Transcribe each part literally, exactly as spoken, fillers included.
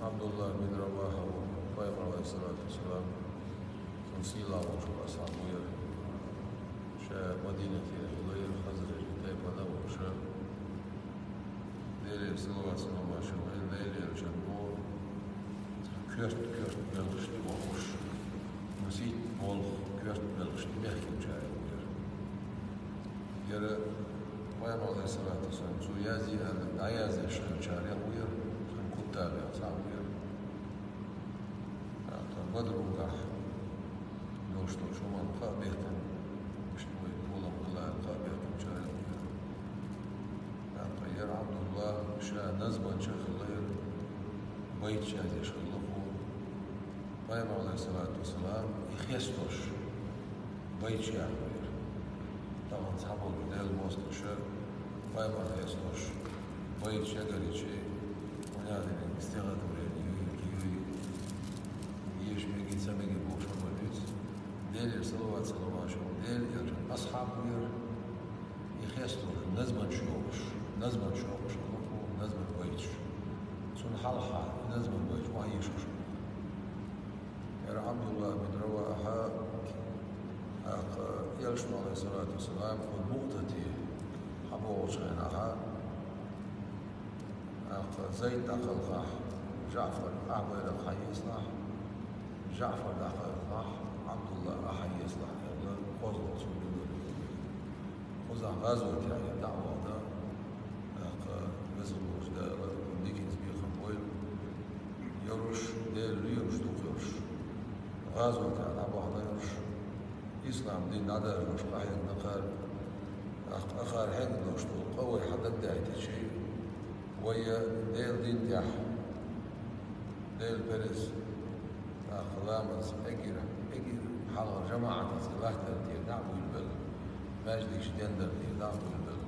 Абдуллах бин Равахьа ву, пайхамар, алейхиссалату вассалам, цун сийлахь волчу асхьаб ву яра. Ша Мадинате хилла яра, Хазраж тайпана волуша. Делера салават-салам шу вайн Делан элчанна боху, коьрта-коьрта белхаш тӀе вахуш, масийтта болх коьрта белхаш тӀе бехкинчарах ву яра. Яра пайхамар, алейхиссалату вассалам, цо язъе аьлла, дӀаяздеш хиллачарах ву яра, цуьнан куттарах цхьаъ ву яра. ТӀаккха Бадрагахь долуш долчу хӀуманна кхаъ бехкина, иштта вай толам хилла аьлла, кхаъ бехкинчарах ву яра. ТӀаккха яра Абдуллах ша назманча а хилла яра, байташ язъеш хилла кхо. Пайхамар, алейхиссалату вассалам, и хестош, байташ яхьа ву яра. Тахана цхьаболчу Делан мостагӀаша пайхамар хестош, байташ ягаричи, хӀунда аьлла дерриг стихотворени юй, юй, еша меги, ца меги бохуш хӀума дуьйцу. Делера салават-салам шу вайн Делан элчанна асхьаб ву яра. И хестош, назманаш йохуш, назманаш йохуш хилла кхо, назман байташ. Цунна хьалха и назман байташ охьаешаш хилла. Яра Абдуллах бин Равахьа, тӀаккха элчано, алейхиссалату вассалам, кху Муътате хьабогӀучу хенахь, тӀаккха Зайд дӀакхалхахь, ЖаӀфар ахь байракх хьаэцалахь, ЖаӀфар дӀакхалхахь, Абдуллах ахь хьаэцалахь аьлла, кхозлагӀа цунна билгал. Кхузахь гӀазотехь дӀа а вахана, тӀаккха Веза волчу Дала диканца бехам бойла, йоруш, Делан лоьмаш дукха йолуш, гӀазотехь дӀа а бахана йоруш, ислам дин дӀадажош къахьегна кхара, тӀаккха кхара хьегна долуш долу къа вай хьан дагадайтичи, вай Делан дин тӀехь, Делан берза, тӀаккха ламаз эгира, эгира, хьалхара жамаӀатаца латтар тӀера дӀа а буьйлабелла, маьждигаш дендар тӀера дӀа а буьйлабелла,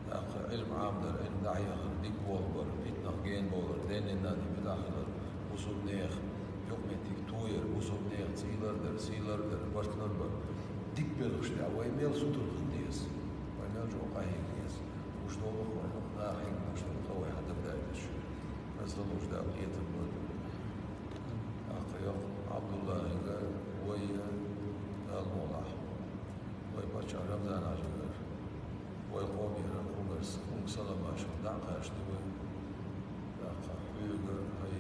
тӀаккха Ӏилма Ӏамадар, Ӏилма дӀахьехар, дика болх бар, питанах генабовлар, денна-нанна муьтӀахь хилар, бусулбанех юкъаметтиг тояр, бусулбанех цӀийлар дар, сийлар дар, бартлар бар. Дика белхаш тӀехь вай мел сутара хила деза, вай мел чӀогӀа къахьега деза. Уьш долу вай наха хьегна долуш долу къа вай хьан дагадайтичи. Веза волчу Дала къинхетам бойла. ТӀаккха йоккху Абдуллахьига вай Дала мукъ лахь. Вай паччахь Рамзан-Хьаьжигара, вай къомера, кхунгарш, кхунга салам-маршалла дӀа а кхаьчна вай. ТӀаккха хьоьга, хӀай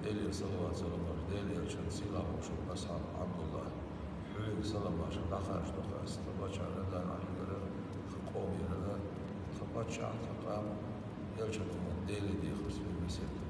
Делера салават-салам шу, Делан элчанан сийлахь волчу асхьаб Абдуллах, хьоьга салам-маршалла дӀакхачадо ас тхан паччахь Рамзан-Хьаьжигара, тхан къомера, тхан паччахь, тхан къам, элчанан уммат Деле дехар ас вайн беседа.